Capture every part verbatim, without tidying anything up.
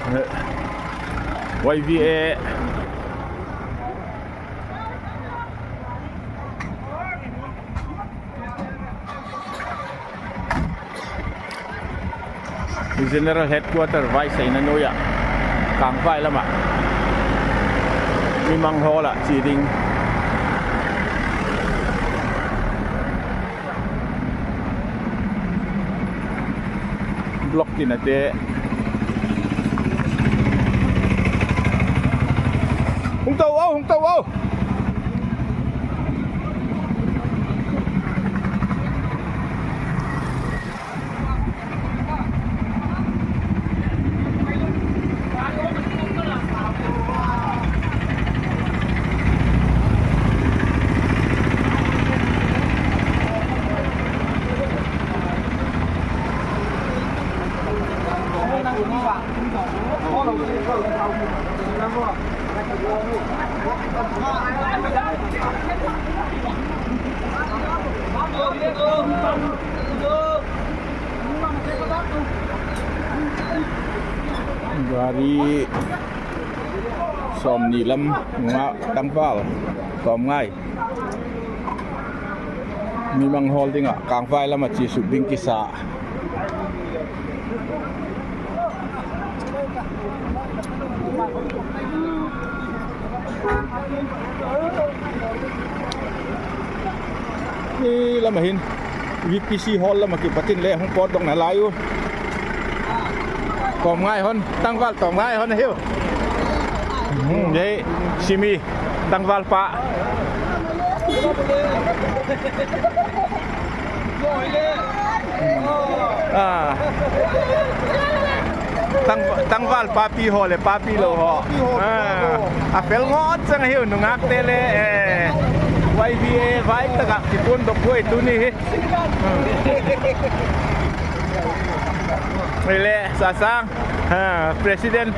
Y V A General Headquarter vaisaina nuai ah, Kângvai lam ah, mi mang hawl ah chia ding. Block tinate. Hung to au, hung to au. Gari sawmni lam nungak tangval tawm ngai. Mi mang hawl ding ah Kângvai lam ah chia suk ding kisa. Hi lam ah hin, V P C Hall lam ah kipat in le hung pawtdokna lai u. Tawm ngai hon, tangval tawm ngai hon ahiu. Hi, simi, tangvalpa. Tangval papi haw leh papi lo haw. A fel ngat chang ahiu, nungakte le, Y V A vai tak ah kikuandok puai tuni hi. Hile Sasang, President,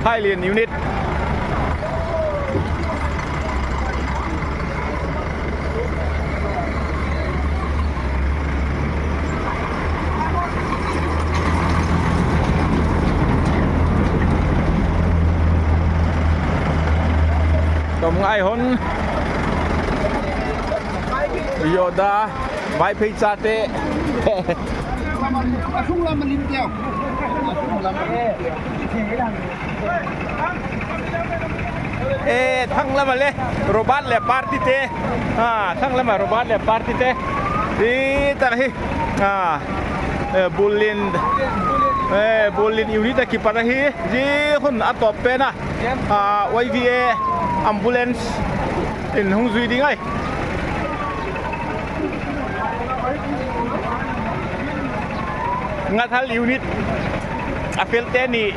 Phailian Unit. Tawm ngai hon. Yoda, Vaiphei chate. Thanglam ah le Robert leh partyte. Thanglam ah Robert leh partyte. I tak hi, Bulin, Bulin unit ah kipat ahi. Zia hun a tawp pen a, Y V A ambulance in hung zui ding ai. Ngathal unit a felte ni